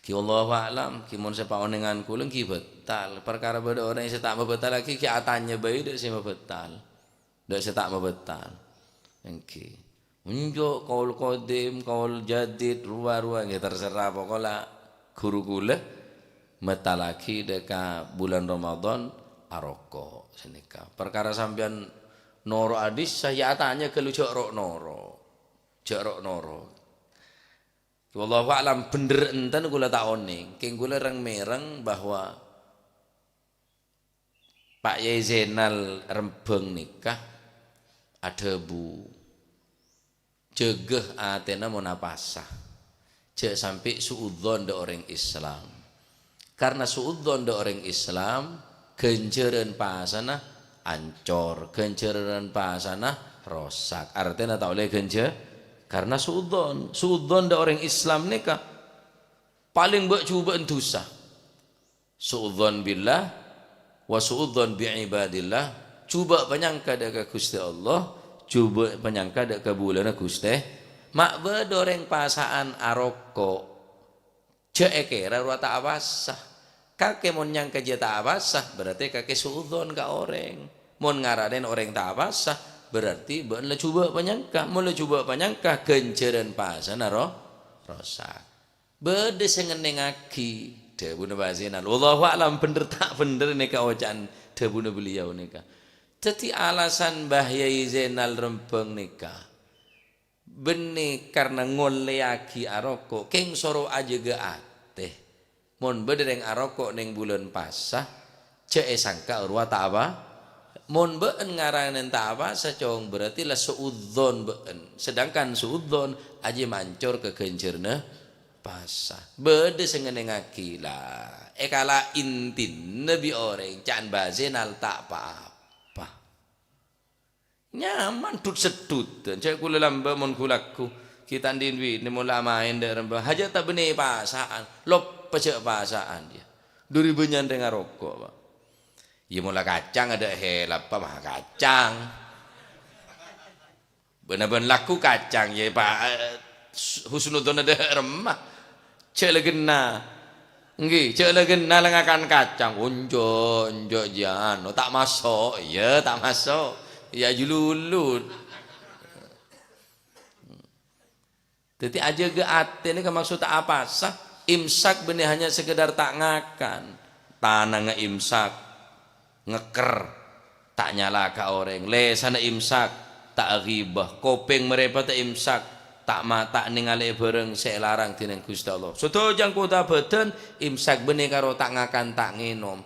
Ghi' wallahu a'lam, ghi' mon sè paonèngan kaulâ ghi' bhâtal. Parkara bâdâ orèng sè ta' mabhâtallaghi, ghi' atanya bhâi dâ' sè mabhâtal. Dâ' sè ta' mabhâtal. Èngghi. Enjâ' kaul qadim, kaul jadid, rowa-rowa, ngghi terserah, pokola ghuru kaulâ mètallaghi dâ' ka bulân Ramadan aroko' sanèka. Parkara sampèyan noro' hadis, saya tanya ghâllu jhâ' ro'-noro'. Jhâ' ro'-noro'. Wallahu a'lam, bhendher enten kaulâ ta' onèng. Kèng kaulâ rèng-mèrèng bahwa Pa' Yai Zainal Rembhâng nèka adhâbu, "Jâgâ atèna mon apasa. Jhâ' sampè' su'udzon dâ' orèng Islam. Karna su'udzon dâ' orèng Islam, ghânjhârân pasana ancor, ghânjhârân pasana rosak." Artèna ta' ollè ghânjhâ-, karna su'udzon. Su'udzon dâ' orèng Islam nèka palèng bâ'-jhubâ'ân dhusa. Su'udzon billah wa su'udzon bi ibadillah, jhubâ' panyangka dâ' ka Ghustè Allah, jhubâ' panyangka dâ' ka bulâna Ghustè. Ma' bâdâ orèng pasa'an aroko', jhâ' èkèra rowa ta' apasa. Kakè mon nyangka jiyâ ta' apasa, berarti kakè su'udzon ka orèng. Mon ngaranè orèng ta' apasa, berarti bâ'na la jhubâ' panyangka. Mon la jhubâ' panyangka, ghânjhârân pasana ro-, rosak. Bâdâ sè ngennengngaghi, dhâbuna Pak Zainal. Wallahu a'lam, bhendher ta' bhendher nèka oca'an dhâbuna beliau nèka. Dhâddhi alasan Mbah Yai Zainal Rembhâng nèka, bânnè karna ngollèyaghi aroko', kèng soro ajâgâ atè. Mon bâdâ rèng aroko' neng bulân pasa, jhâ' èsangka rowa ta' apa. Mon bâ'en ngaranè ta' apasa, Cong, berarti la su'udzon bâ'en. Sedangkan su'udzon ajiyâ mancor ka ghânjhârânna pasa. Bâdâ sè ngennengngaghi, la, èkala intina bi' orèng, ca'na Mbah Zainal ta' pa-apa. Nyaman dut-seddutan, cè' kulâ lambâ' mon ghu-lagghu. Ghi' ta' andi' duwitna mon la amaèn dâ' remma. Hajâ ta' bânnè pasa'an, loppa jhâ' pasa'an, yâ. Duri bânnya'an rèng aroko', Pak. Yâ, mon la kacang adâ' hèlappa, ma' kacang. Bân-abân lagghu kacang, yâ, Pak, eh, husnudzon adâ' remma. Jhâ' la ghenna. Èngghi, jhâ' la ghenna la ngakan kacang. Onjo', onjo' jiyâ anu, ta' maso', yâ, ta' maso'. Yâ, jhululu. Dhâddhi, ajâgâ atè nèka maksodda apasa? Imsak bânnè hanya sekedar ta' ngakan. Tanangnga imsak, ngèkker, ta' nyala ka orèng. Lèsanna imsak, ta' aghibah. Kopèng marèpatta imsak, ta' ma-, ta' nèngalè bhârâng sè èlarang dhinèng Ghustè Allah. Sadhâjâ anggota bhâdhân imsak bânnè karo ta' ngakan, ta' ngènom.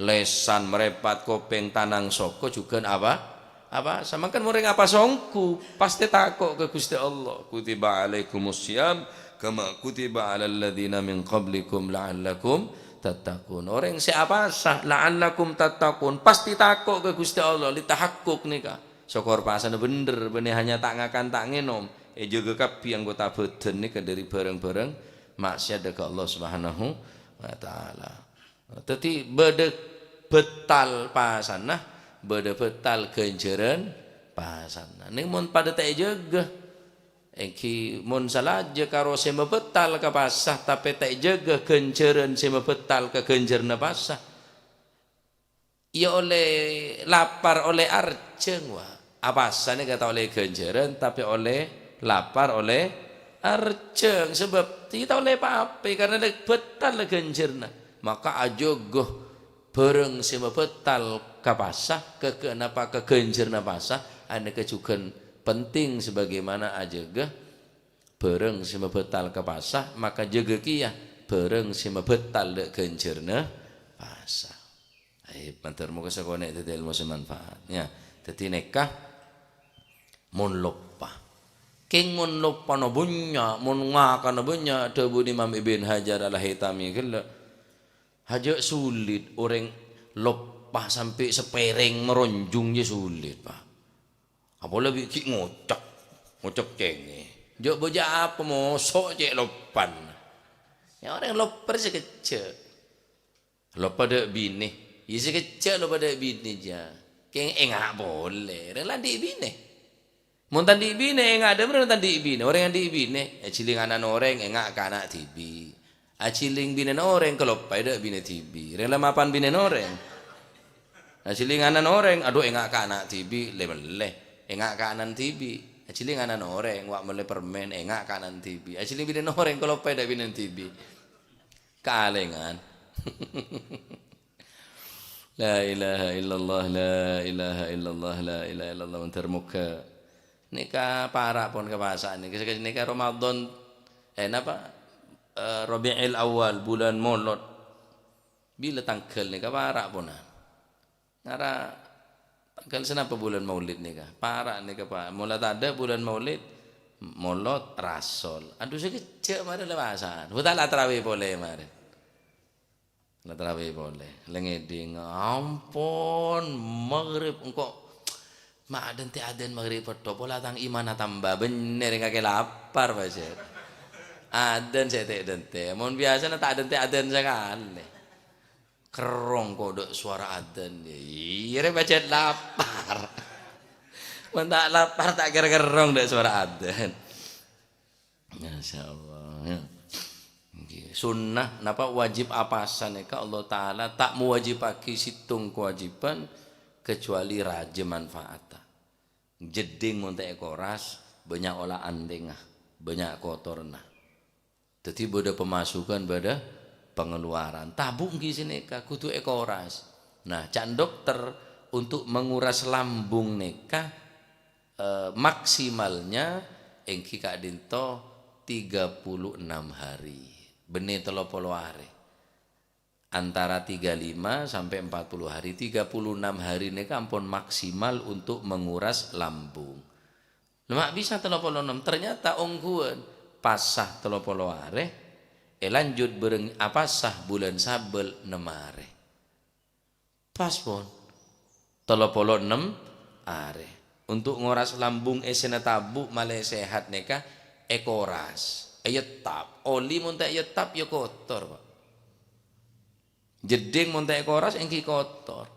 Lèsan, marèpat, kopèng, tanang, soko jhughân apa? Apa? Samangkèn mon orèng apasa ongghu, pastè tako' ka Ghustè Allah. "Kutiba alaikumus siyam kama kutiba alal ladzina min qablikum la'allakum tattaqun." Orèng sè apasa, "la'allakum tattaqun," pastè tako' ka Ghustè Allah, li tahakkuk nèka. Sokor pasana bhendher, bânnè hanya ta' ngakan, ta' ngènom. Èjâgâ kabbhi anggota bhâdhân nèka dâri bhârâng-bhârâng maksiat dâ' ka Allah Subhanahu wa Ta'ala. Dhâddhi, bâdâ bhâtal pasana, bâdâ bhâtal ghânjhârân pasana. Nèng mon padâ ta' èjâgâ, èngghi mon salaja karo sè mabhâtal ka pasa, tapè ta' èjâgâ ghânjhârân sè mabhâtal ka ghânjhârânna pasa, iyâ ollè lapar, ollè arjhâng, wa. Apasa nèka ta' ollè ghânjhârân, tapè ollè lapar, ollè arjhâng. Sabâb iyâ ta' ollè pa-apa, karna la bhâtal la ghânjhârânna. Maka ajâgâ bhârâng sè mabhâtal ka pasa, ka, ka, napa, ka ghânjhârânna pasa, anèka jhughân penting sebagaimana ajâgâ bhârâng sè mabhâtal ka pasa, maka jâgâ kèya bhârâng sè mabhâtal dâ' ghânjhârânna pasa. Aib, mator moga sakonè' dhâddhi èlmo sè manfaat. Ya, dhâddhi nèka mon loppa. Kèng mon loppana bânnya', mon ngakana bânnya', dhâbuna Imam Ibn Hajar Al-Haytami ghellâ', hajâ' sulit orèng loppa sampè' sapèrèng maronjhung jâ sulit, Pa'. Apolè bi' ghi' ngocak, ngocak cèngè. Jâ' bâjâ apa moso' cè' loppan. Yâ orèng loppa rè sakejjhâ'. Loppa dâ' binè. Iyâ sakejjhâ' loppa dâ' binè jâ. Kèng enga' polè. Rèng la andi' binè. Mon ta' andi' binè, enga' dâ' bârâmma ta' andi' binè. Orèng andi' binè, ajhilling ana'na orèng, enga' ka ana' dhibi'. Ajhilling binèna orèng, kaloppaè dâ' binè dhibi'. Rèng la mapan binèna orèng. Ajhilling ana'na orèng, adhu enga' ka ana' dhibi', lè-mellè. Enga' ka ana'na dhibi'. Ajhilling ana'na orèng, wa' mellè permen, enga' ka ana'na dhibi'. Ajhilling binèna orèng, kaloppaè dâ' binèna dhibi'. Kalèngan. La ilaha illallah, la ilaha illallah, la ilaha illallah. Mandhâr moghâ nèka para' pon ka pasa' nèka. Sakejjhâ' nèka Ramadan, eh, napa? Eh, Rabiul Awal, bulân Molod. Bilâ tangghâl nèka para' ponan. Ngara tangghâl sanapa bulân Maulid nèka? Para' nèka, Pa'. Mola tadâ' bulân Maulid, Molod, Rasol. Adhu, sakejjhâ' marè la pasa'an. Bhuta la tarawih polè marè. La tarawih polè. La ngèdhing, ampon, maghrib engko' ma' adhânte' adzan maghrib pètto', pola tang imanna tamba, bhender kakè lapar, pajhât. Adzan sè te'-dânte'. Mon biyasana ta' adhânte' adzan sakalè. Kerrong ko' dâ' sowara adzan. Iyâ, rè pajhât lapar. Mon ta' lapar, ta' kèra kerrong dâ' sowara adzan. Masya Allah, ya. Ngghi. Sunnah, napa wajib apasa nèka Allah Ta'ala ta' mowajibaghi sèttong kawâjibhân kecuali rajâ manfaata. Jeddhing mon ta' èkoras, bânnya' ola antèngnga, bânnya' kotorna. Dhâddhi bâdâ pemasukan, bâdâ pengeluaran. Tabu' ngghi sanèka kodhu èkoras. Nah, ca'na dokter, untuk menguras lambung nèka, eh, maksimalnya èngghi ka'dinto tiga puluh enam hari. Bânnè tello polo arè. Antara tiga lima sampai empat puluh hari. Tiga puluh enam hari nèka ampon maksimal untuk menguras lambung. Lè ma' bisa tello polo ennem, ternyata ongghuwân. Pasa tello polo arè, èlanjut bhâreng apasa bulân Sabâl ennem arè. Pas pon. Tello polo ennem arè. Untuk ngoras lambung èssèna tabu' malè sehat nèka èkoras, èyettap. Oli mon ta' èyettap ya kotor, Pa'. Jeddhing mon ta' èkoras èngghi kotor.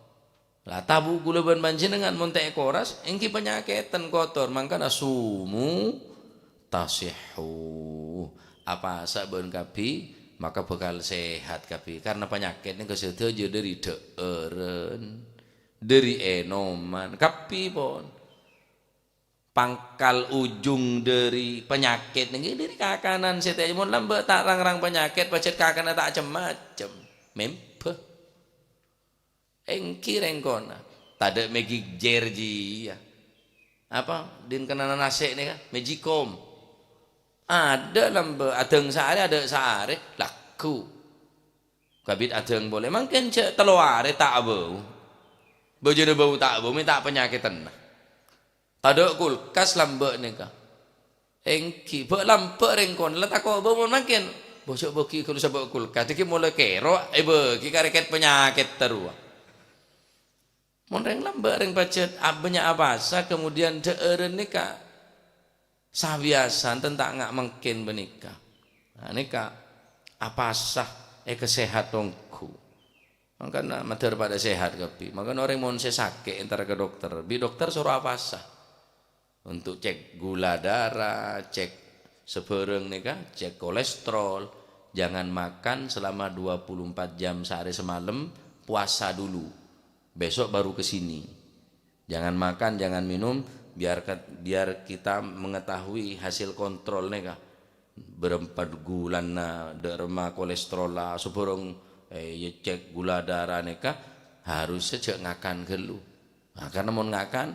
La tabu' kaulâ bân panjhennengngan mon ta' èkoras èngghi panyakèdhân kotor, mangkana sumu tasihhu. Apasa bân kabbhi, maka bhâkal sehat kabbhi, karna panyakèt nèka sadhâjâ dâri dhâ'ârân, dâri ènoman, kabbhi pon. Pangkal ujung dâri panyakèt nèka dâri kakanan sè ta' mon lambâ' ta' rang-rang panyakèt, pajhât kakanan ta' cem-macem. Membâ. Èngghi rèng kona. Tadâ' Maggi Jar jiyâ. Apa? Din kenana nasè' nèka, Magicom. Adâ' lambâ', adhâng saarè, adâ' saarè, lagghu'. Kabbhi adhâng polè. Mangkèn jâ' tello arè ta' abâu. Bâjâna bâu ta' abâu, mè' ta' panyakèdhânna. Tadâ' kulkas lambâ' nèka. Èngghi, bâ' lambâ' rèng kona la tako' bâu mon mangkèn. Bojhâ' bâgi kalu sabâ' kulkas, dhâggi' molaè kèro èbâgi ka rèkèt panyakèt tarowa. Mon rèng lambâ' rèng pajhât bânnya' apasa, kemudian dhâ'ârân nèka sabiyasan tentang nga' mangkèn panèka. Nah, nèka apasa èkasehat ongghu. Mangkana madhâr padâ sehat kabbhi. Mangkana orèng mon sè sakè' entara ka dokter, bi' dokter soro apasa. Untuk cek gula darah, cek sabhârâng nèka, cek kolesterol. Jangan makan selama dua puluh empat jam sehari semalam, puasa dulu. Besok baru ke sini. Jangan makan, jangan minum, biar kat-, biar kita mengetahui hasil kontrol nèka. Bârâmpa gulana, dâ' remma kolesterolla, sabhârâng, eh, ècek gula darah nèka, harusnya jhâ' ngakan ghâllu. Nah, karena mon ngakan,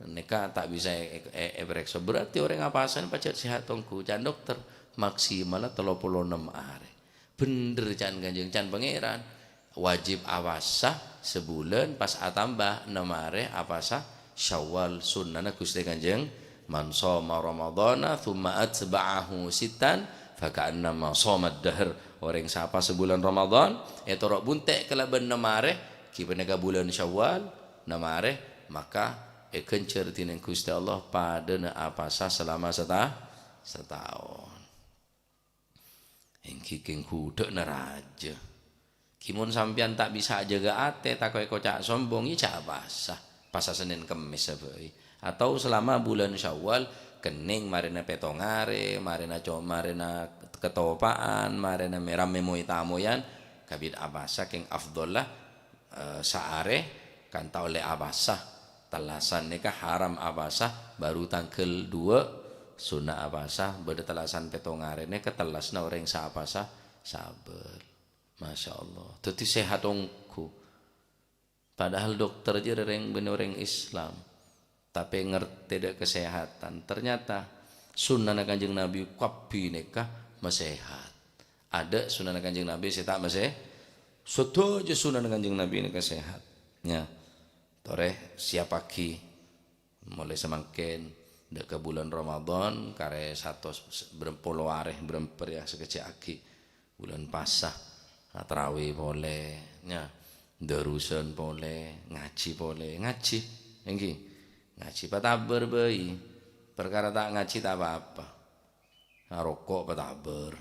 nèka ta' bisa è-, è-, èparèksa. Berarti orèng apasana pajhât sehat ongghu. Can dokter, maksimal tello polo ennem arè. Bhender can Kanjeng, can Pangèran. Wajib apasa sabulân pas atamba ennem arè apasa Syawal, sunnana Ghustè Kanjeng, "Man shoma Ramadhana tsumma atba'ahu sittan, faka'annama shomad dahr." Orèng sè apasa bulân Ramadan, ètoro' bunte' kalabân ennem arè, ghi panèka bulân Syawal, ennem arè, maka èghânjhâr dhinèng Ghustè Allah padâna apasa salama seta-, sataon. Èngghi kèng ghudhâ'na rajâ. Ghi mon sampèyan ta' bisa ajâgâ atè, tako' èkoca' sombong, iyâ jhâ' pasa. Pasa Sennèn Kemmès bhâi. Atau selama bulân Syawal, kennèng marèna pètto arè, marèna co-, marèna ketopa'an, marèna mè-, rammè moy-tamoyan, kabit apasa kèng afdhalla, eh, saarè kanta ollè apasa. Tellasan nèka haram apasa, baru tangghâl dua sunna apasa, bâdâ tellasan pètto arè nèka tellasna orèng sè apasa sabâl. Masya Allah. Dhâddhi sehat ongghu. Padahal dokter jârèya rèng bânnè orèng Islam. Tapè ngartè dâ' kasehatan. Ternyata sunnana Kanjeng Nabi kabbhi nèka masehat. Adâ' sunnana Kanjeng Nabi sè ta' mase-, sadhâjâ sunnana Kanjeng Nabi nèka sehat. Ya. Torè siapaghi. Molaè samangkèn, dâ' ka bulân Ramadan, karè satos bârâmpa polo arè, bârâmpa rèya sakejjhâ' aghi. Bulân pasa, atarawi polè, nya, darusan polè, ngajhi polè, ngajhi, èngghi. Ngajhi patabâr bhâi, parkara ta' ngajhi ta' pa-apa. Aroko' patabâr.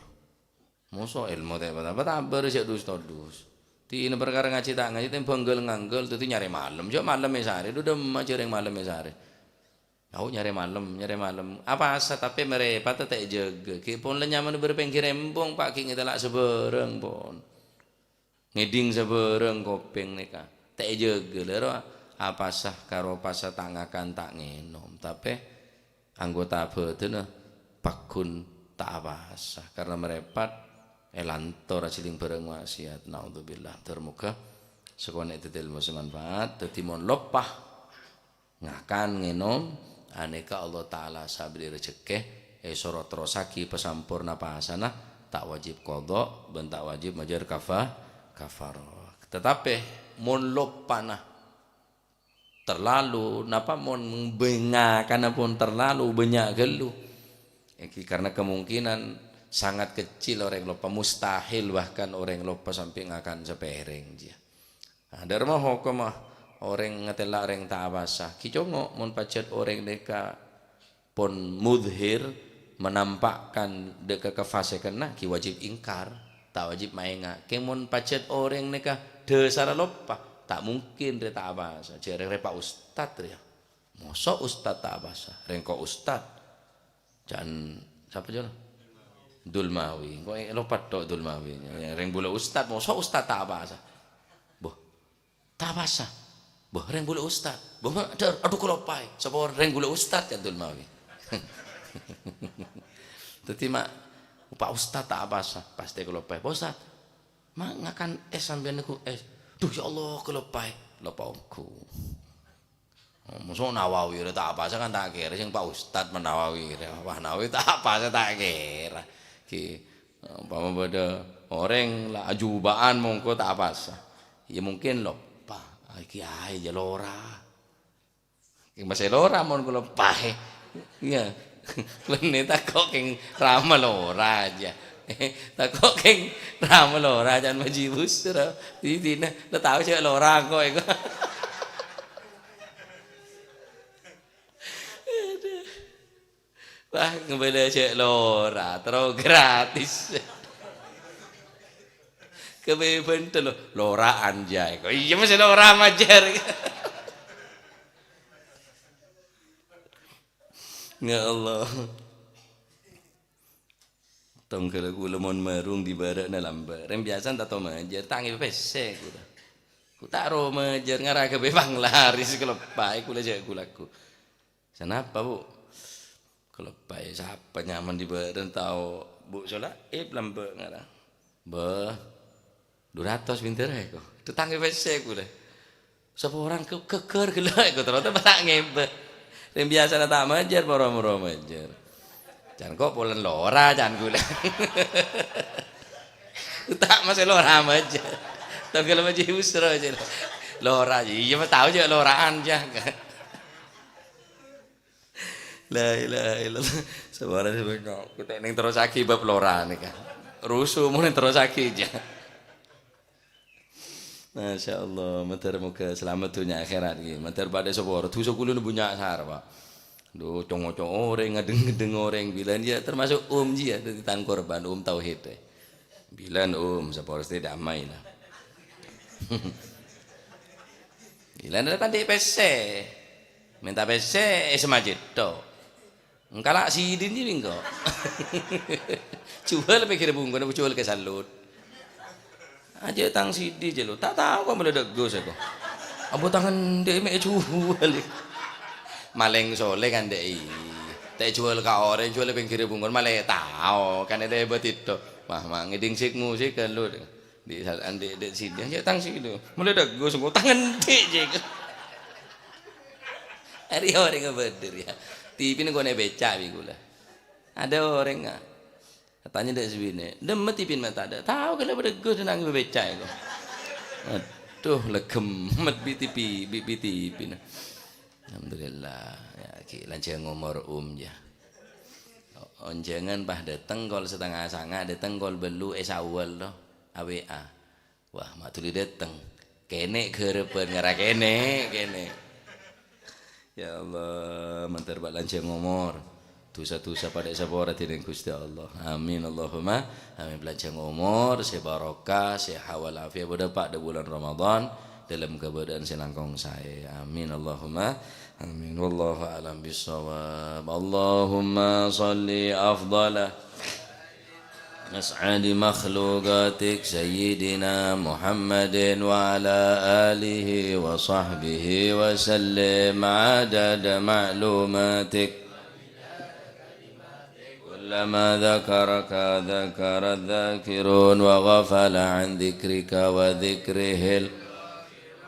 Moso' èlmo ta' èpata-, patabâr jhâ' dus-todus. Dina parkara ngajhi ta' ngajhi, tèmbhâng ghâl-ngangghâl, dhâddhi nyarè malem. Jhâ' malem èsarè, dhu dâmma jhârèng malem èsarè. Au nyarè malem, nyarè malem. Apasa tapè marèpata ta' èjâgâ. Ghi' pon la nyamana bâr pèngghir embong, Pa', ghi' ngètèla' sabârâng, pon. Ngèdhing sabârâng kopèng nèka. Ta' èjâgâ, lèro apasa karo pasa ta' ngakan, ta' ngènom. Tapè anggota bhâdhânna pagghun ta' apasa karena marèpat èlantor ajhilling bhârâng ma'siyat. Naudzubillah. Dâr moghâ sakonè' dhâddhi èlmo sè manfaat. Dhâddhi mon loppa ngakan, ngènom, anèka Allah Ta'ala sabâli rejhekkè, èsoro terrossaghi pasamporna pasana, ta' wajib qadha bân ta' wajib majâr kafa-, kafarah. Tatapè mon loppana terlalu, napa mon bâ-, ngakana pon terlalu bânnya' ghâllu? Èngghi karena kemungkinan sangat kecil orèng loppa, mustahil bahkan orèng loppa sampè' ngakan sapèrèng jiyâ. Nah, dâ' remma hokomma orèng ngatèla' orèng ta' apasa. Ghi' congo' mon pajhât orèng nèka pon mudhir, menampakkan dâ' ka kafasikanna, ghi' wajib ingkar, ta' wajib maènga'. Kèng mon pajhât orèng nèka dhâsarra loppa, ta' mungkin rè ta' apasa. Jhâ' rèng rè Pa' Ustad rèya. Moso' ustad ta' apasa? Rèng ko' ustad. Can, sapa jârèya? Dulmawi. Engko' loppa tok Dulmawi. Rèng bulâ ustad, moso' ustad ta' apasa? Boh, ta' apasa? Boh, rèng bulâ ustad. Boh, ma', dâr, adhu kaloppaè. Sapa rèng bulâ ustad, can Dulmawi. Dhâddhi, ma', Pa' Ustad ta' apasa? Pastè kaloppaè. Pa' Ustad, ma' ngakan ès sampèyan nèko ès? Duh, ya Allah, kaloppaè. Loppa ongghu. Moso' Nawawi rè ta' apasa kan ta' kèra, sèng Pa' Ustad mon Nawawi rè. Wah, Nawawi ta' apasa ta' kèra. Ghi, umpama bâdâ orèng la ajuba'an mongko ta' apasa. Ya mungkin loppa. Ah, iki aè jâ lora. Masè lora mon kaloppaè. Iyâ. Bânnè tako' kèng rama lora jâ. Tako' kèng rama lora, can majibus, ro. Di dina, la tao jâ' lora engko' èko. Wah, ngabâlâ jâ' lora, terro gratis. Kabâbâna lo-, lora'an jâ' ko. Iyâ, masih lora majâr. Ya Allah. Tongghâl kaulâ mon marung è bârâ'na lambâ'. Rèng biyasana ta' tao majâr, ta' ngèbâ pèssè kaulâ. Kaulâ ta' ro majâr, ngara ghâbây panglaris kaloppaè kaulâ jâ' kaulâ ghu. "Sanapa, Bu'?" "Kaloppaè sapa nyamana è bârâ'na tao, Bu' Solaib lambâ' ngara." "Bâh, du ratos bhender aè ko." Dâteng è pèssè kaulâ. Saporana ghu-, ghâggâr ghellâ' ko, terro ta' ngèbâ. Rèng biyasana ta' majâr, moro-moro majâr. Can ko' polana lora, can kaulâ. Ta' masè lora majâr. Tongghâl majâr usra jâ'. Lora, iyâ, ma' tao jâ' lora'an jâ'. La ilaha illallah. Saporana sè bânnya'. Kaulâ nèng terrosaghi bab lora nèka. Rusuh mon nèng terrosaghi jâ'. Masya Allah, mandhâr moghâ salamet dhunnya akhèrat ghi. Mandhâr padâ sapora, dhusa kaulâ bânnya' sara, Pak. Dhu, co-ngoco orèng, ngadheng-ngadheng orèng, bilân ya termasuk um jiyâ, dhâddhi tang korban, um tauhid, eh. Bilân um, sapora sè ta' mai la. Bilân ta' andi' pèssè. Mènta pèssè, eh, sè majâr tho. Engkala' sidin ji bingko. Juwâl pèkkèr bungkona, juwâl ka salon. Ajâ' tang sidi jâ' lo. Ta' tao ko' mellè dâ' Gus ko. Ambu tang andi' mè' èjuwâl. Malèng solè kan dâ' iyâ. Ta' èjuwâl ka orèng, juwâl pèkkèr bungkona malè tao. Kan èlèbât itu. Wah, ma' ngèdhing sik-musik kan lo. Di sal-, andi' dâ' sidi, ajâ' tang sidi. Mellè dâ' Gus ko, tang andi' jâ'. Arèya orèng bâdâr ya. Tipina kone beca' bi' kaulâ. Ada orèng, ah, atanya dâ' sè binè', "Dimma tipina ma' tadâ'?" "Tao ghellâ' padâ Gus nang beca' ko." Aduh, la ghemmet bi' tipi, bi', bi' tipina. Alhamdulillah, ya, ghi' lanjhâng omor um, ya. Onjhângan pas dâteng kol satengnga sanga', dâteng kol bâllu' è Syawal, to, A W A. Wah, ma' dhuli dâteng. Kènè' ghârâbhân, ngara kènè', kènè'. Ya Allah, mandhâr bâ' lanjhâng omor. Dhusa-dhusa padâ èsapora dhinèng Ghustè Allah. Amin, Allahumma amin. Bâ' lanjhâng omor, sè barokah, sè hawal afiat, bâdâ pa' dâ' bulân Ramadan, dâlem kabâdâ'ân sè langkong saè. Amin, Allahumma amin. Wallahu a'lam bissawab. Allahumma shalli afdhala أسعد مخلوقاتك سيدنا محمد وعلى آله وصحبه وسلم عدد معلوماتك. كلما ذكرك ذكر الذاكرون وغفل عن ذكرك وذكره ال-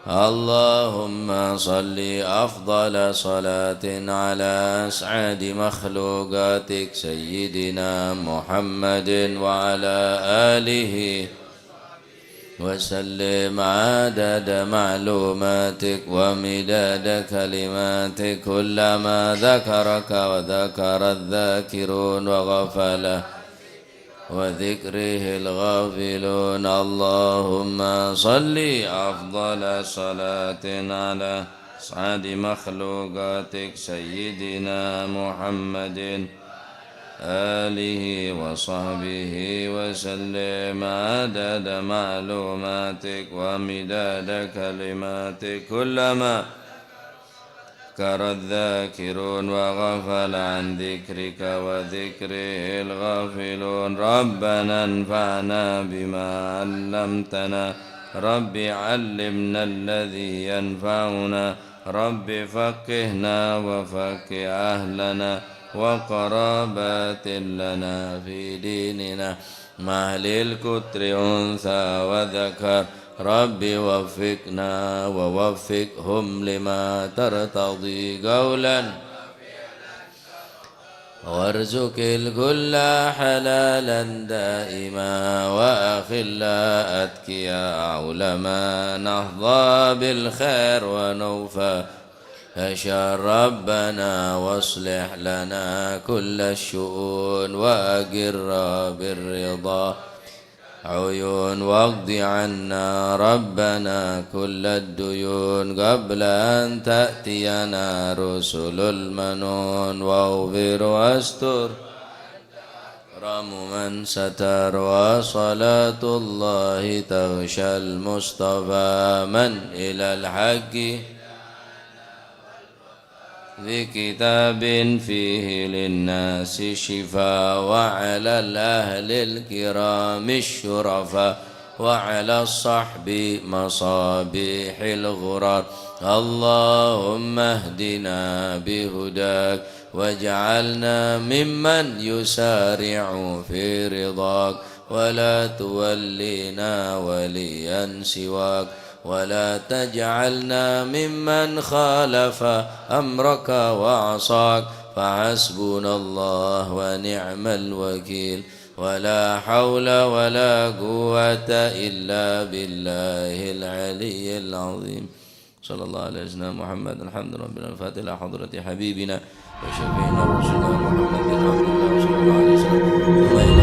اللهم صل أفضل صلاة على أسعد مخلوقاتك سيدنا محمد وعلى آله وسلم عدد معلوماتك ومداد كلماتك كلما ذكرك وذكر الذاكرون وغفل وذكره الغافلون. اللهم صل أفضل صلاة على أسعد مخلوقاتك سيدنا محمد آله وصحبه وسلم عدد معلوماتك ومداد كلماتك كلما ذكر الذاكرون وغفل عن ذكرك وذكره الغافلون. ربنا انفعنا بما علمتنا. رب علمنا الذي ينفعنا. رب فقهنا وفقه أهلنا وقرابات لنا في ديننا. مع أهل القطر أنثى وذكر. رب وفقنا ووفقهم لما ترتضي قولا. وارزق الكل حلالا دائما وأخلاء أتقياء علماء نحظى بالخير ونوفى الشر ربنا واصلح لنا كل الشؤون وأقر بالرضا عيون واقض عنا ربنا كل الديون قبل أن تأتينا رسل المنون واغفر واستر أكرم من ستر، وصلاة الله تغشى المصطفى من إلى الحق بكتاب فيه للناس شفاء، وعلى الأهل الكرام الشرفاء، وعلى الصحب مصابيح الغرر. اللهم اهدنا بهداك، واجعلنا ممن يسارع في رضاك، ولا تولينا وليا سواك، ولا تجعلنا ممن خالف أمرك وعصاك، فحسبنا الله ونعم الوكيل، ولا حول ولا قوة إلا بالله العلي العظيم. صلى الله على سيدنا محمد. الحمد لله رب العالمين. الفاتحة إلى حضرة حبيبنا وشفيعنا ورسولنا محمد بن عبد الله صلى الله عليه وسلم. ثم إلى